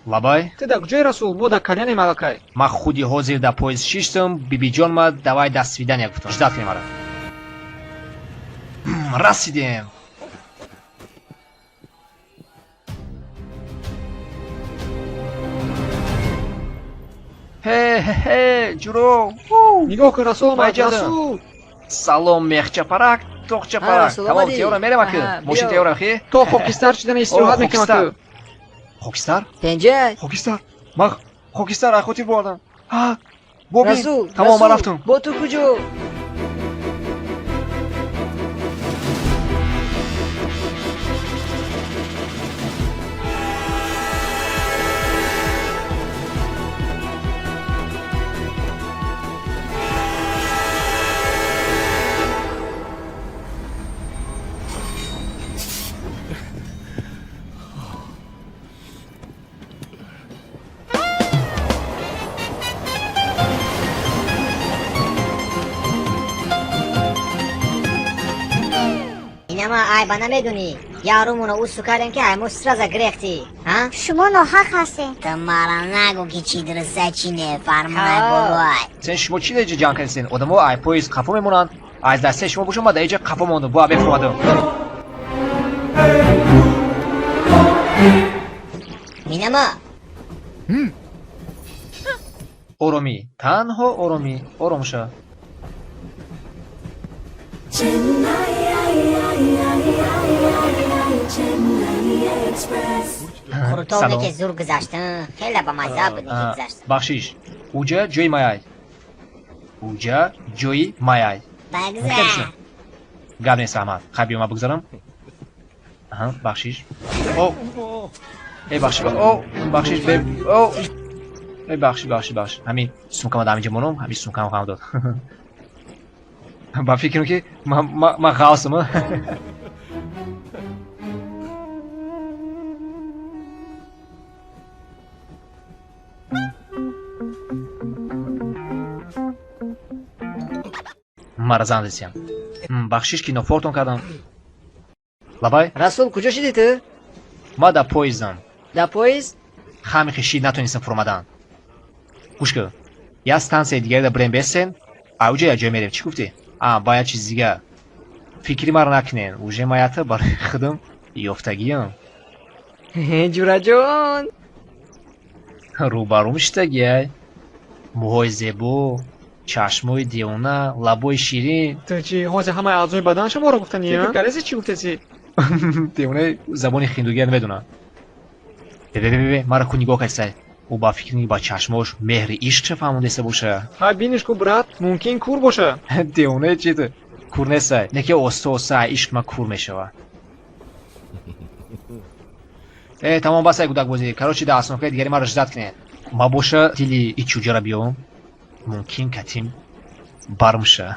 Лабай? Ту дар куҷои, Расул? Мо дар калянем аллакай. Ман худи ҳозир дар поезд шиштам, бибиҷон ма давай до свидания гуфтам. Ждать кунем мара. Расидем. Ҳе, ҳе, ҳе, ҷуро. Нигоҳ кун, Расул омад. Байҷадам. Расул! Салом, мехчапарак, тоқчапарак. Расул, Тамом, омадӣ? теора мерем аки. Аҳа, Мошин биё. теора хи? То хокистар шидана истироҳат О, мекунам хокистар. аку. Хокистар? Тенҷай. Хокистар. Ман хокистар аз хотир бурдам. Ҳа, бобин. Расул, Тамом, ман Расул, рафтам. Бо ту куҷо? Инама айба намедунӣ. Ярумуно усу кардем, ки ай мо сразу грехтӣ. Ҳа? Шумо ноҳақ ҳастед. Ту мара нагӯ, ки чӣ дуруста, чӣ не, фармонай бобой. Сен шумо чӣ дар иҷа ҷанг кардисен? Одамо ай поезд қафо мемонанд. Аз дастаи шумо бошам, ман дар иҷа қафо мондам. Буа бефуромадам. Минама. Оромӣ, танҳо оромӣ, ором ша. Қурутоб Салом. неки зур гузашт, хеле ба мазза буд, неки гузашт. Бахшиш, уҷа ҷои маяй. Уҷа ҷои маяй. Багзар. Гап нест, раҳмат. Хай, биё, ман бигзарам. Аҳа, бахшиш. О, эй, бахшиш, о, бахшиш, бе, о, эй, бахшиш, бахшиш, бахшиш. Ҳамин сумкама дар ҳаминҷа монам, ҳамин сумкам ғам дод. Ба фикрам, ки ман ғавсам. Мара зан десиям. Бахшиш, ки нофортон кардам. Лабай? Расул, куҷо шидӣ ту? Ман дар поездам. Дар поезд? Ҳамихи шид натонистам фуромадан. Гӯш кун, як стансияи дигаре да бирем, бесен, ауҷа як ҷой мерем. Чӣ гуфтӣ? А, ба як чизи дига фикри маро накунен, уже ма ята барои худам ёфтагиам. Ҷураҷон. Рӯбарӯ мешитагиай, мӯҳои зебо, чашмои девона, лабои ширин. Ту чӣ, ҳозир ҳамаи аъзои бадан шуморо гуфтанӣ? Фикр кардеси, чӣ гуфтеси? Девонаи забони хиндугия намедонад. Бе, мара ку нигоҳ кардисай. Ӯ ба фикри ба чашмош меҳри ишқша фаҳмондаиста боша. Ҳай, биниш ку, брат, мумкин кур боша. Девонаи, чи ту кур нестай, не ки оста оста ишқ ма кур мешава. Э, тамом, басай гудакбозӣ. Короче, дар остановкаи дигари маро ждать кунед. Ма боша дили ичуҷара биёвам, мумкин катим бармша.